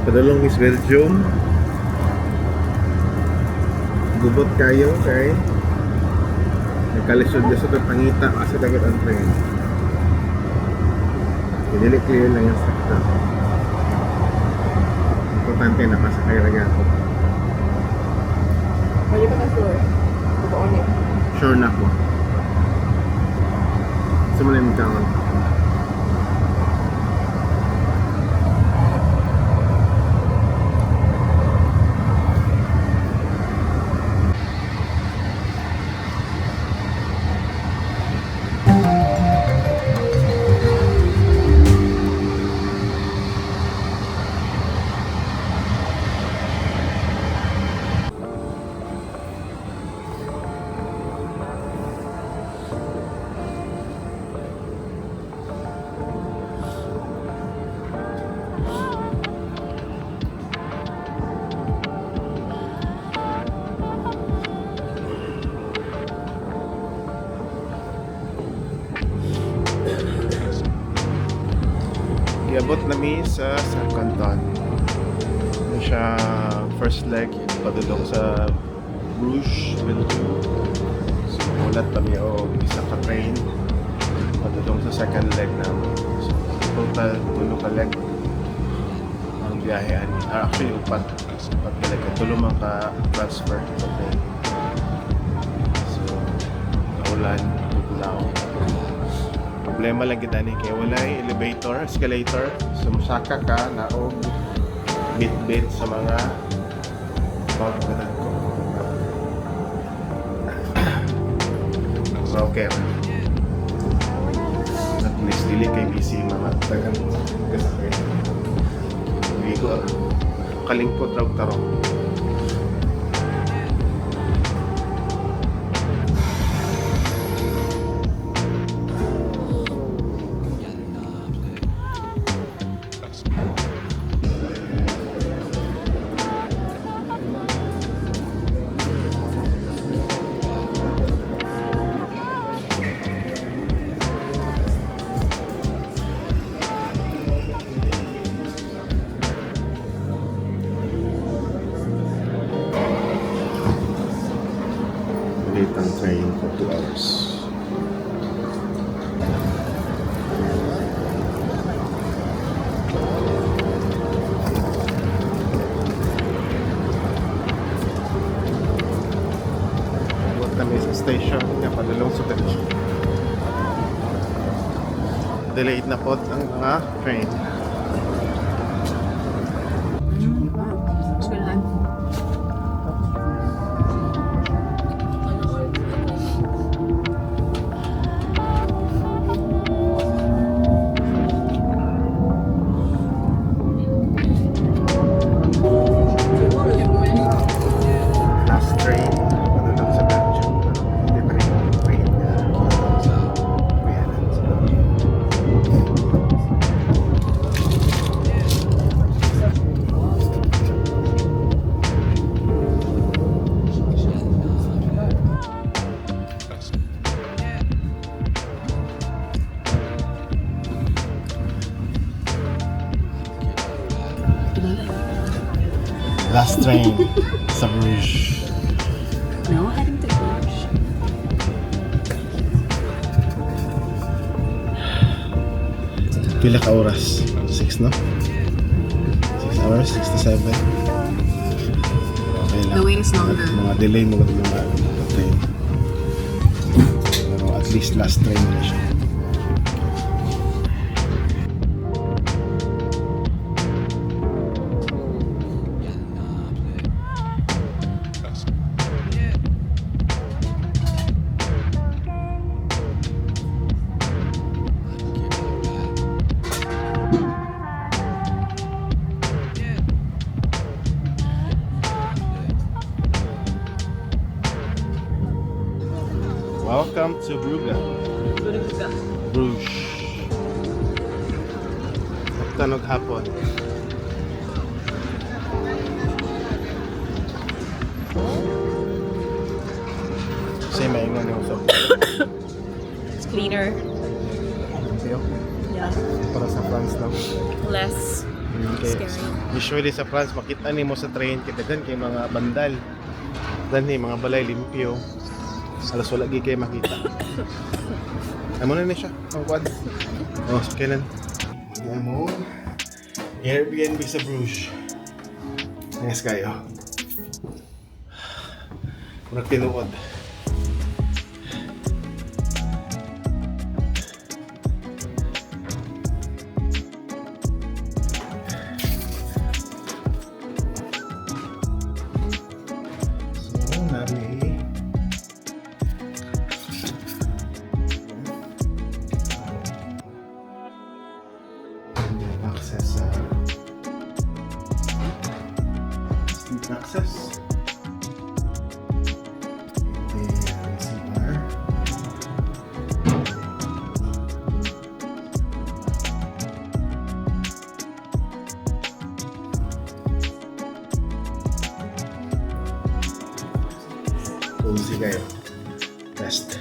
Padulong is Belgium. Gubot kayo kay nagkalisod-lisod ang pangita asa dagat ang train. Kaya dili clear lang yung sakta. Importante nakasakay ra gyapon. Pwede ba na sure? Totoo niya. Sure na ko. Simula yung kaon. Giabot na mi sa San Canton. Ano siya, first leg padulong sa Bruges, Belgium. So, mulat pa mi og isa ka train padulong sa second leg na. So, total tulo ka leg ang biyahe ani. Ah, actually, upat. Upat ka leg. Tulo man ka transfer sa train. So, naulan, tuglaw. Problema lang gid ani kay walay elevator, escalator. So musaka ka na og bit-bit sa mga bag na ko. So okay ra. At least dili kay busy mga tagang gasakay. Ligo. Kalingkot ra og tarong. Late ang train for 2 hours. Abot kami sa station nga padulong sa Belgium. Delayed na po ang mga train. Eskwelahan. Last train padulong sa Belgium. Pero hindi pa rin yung train na padulong sa Kuyanan sa Belgium. Last train sa Bruges. Now heading to Bruges. Pila ka oras? 6, no? 6 hours? 6 to 7? Okay lang. The wait is longer. Mga delay mo yung mga train. Pero at least last train na siya. Welcome to Brugge. Bruges. Nagtanog hapon. Kasi maingon yung sa It's cleaner. Siyo. Yeah. Para sa France lang. Less Okay. Scary. Usually sa France, makita nimo sa train kay daghan kay mga bandal. Dani mga balay limpyo. Alas wala gyud kay makita. Amo na ni siya. Ang kwan. Oh, kailan? Mo Airbnb sa Bruges. Nice kayo. Murag tinuod. So, nami. And then access sa street access. And then CR. Cozy kayo. Best.